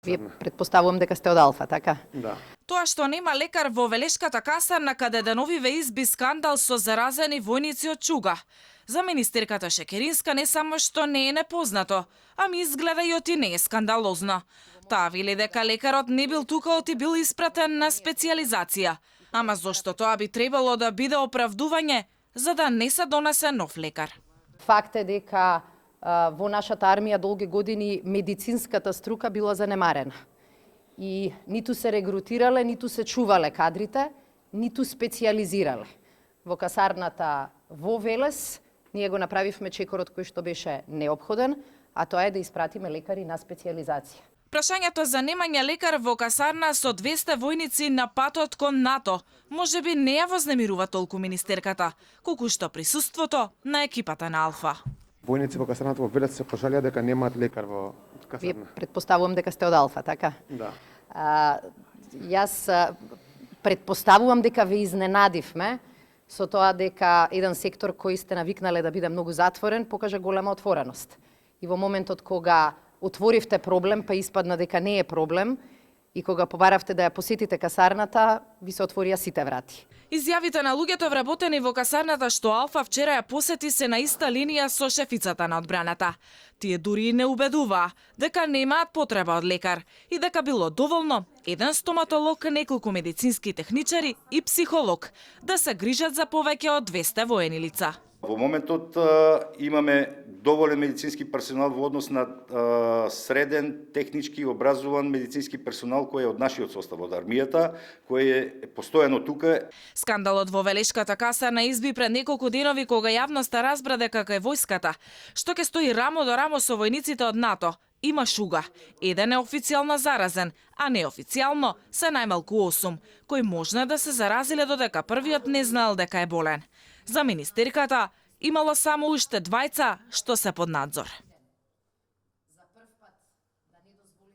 Вие предпоставувам дека сте од Алфа, така? Да. Тоа што нема лекар во Велешката касарна каде деновиве изби скандал со заразени војници од чуга. За министерката Шекеринска не само што не е непознато, ами изгледа и оти не е скандалозно. Таа вели дека лекарот не бил тука, оти бил испратен на специализација. Ама зошто тоа би требало да биде оправдување за да не се донесе нов лекар? Факт е дека во нашата армија долги години медицинската струка била занемарена. И ниту се регрутирале, ниту се чувале кадрите, ниту специализирале. Во касарната во Велес ние го направивме чекорот кој што беше неопходен, а тоа е да испратиме лекари на специализација. Прашањето за немање лекар во касарна со 200 војници на патот кон НАТО можеби не ја вознемирува толку министерката, колку што присуството на екипата на Алфа. Војници во касарната во Велес се пожалија дека немаат лекар во Вие касарна. предпоставувам дека сте од Алфа, така? Да. Јас предпоставувам дека ве изненадивме со тоа дека еден сектор кој сте навикнале да биде многу затворен, покажа голема отвореност. И во моментот кога отворивте проблем, па испадна дека не е проблем, и кога побаравте да ја посетите касарната, ви се отворија сите врати. Изјавите на луѓето вработени во касарната што Алфа вчера ја посети се на иста линија со шефицата на одбраната. Тие дури и не убедуваа дека немаат потреба од лекар и дека било доволно еден стоматолог, неколку медицински техничари и психолог да се грижат за повеќе од 200 воени лица. Во моментот имаме доволен медицински персонал во однос на среден, технички образован медицински персонал кој е од нашиот состав од армијата, кој е постојано тука. Скандалот во Велешката касарна изби пред неколку денови кога јавноста разбра дека кај војската, што ќе стои рамо до рамо со војниците од НАТО, има шуга. Еден е официјално заразен, а неофицијално се најмалку 8, кои можно да се заразиле додека првиот не знаел дека е болен. За министерката имало само уште 2 што се под надзор.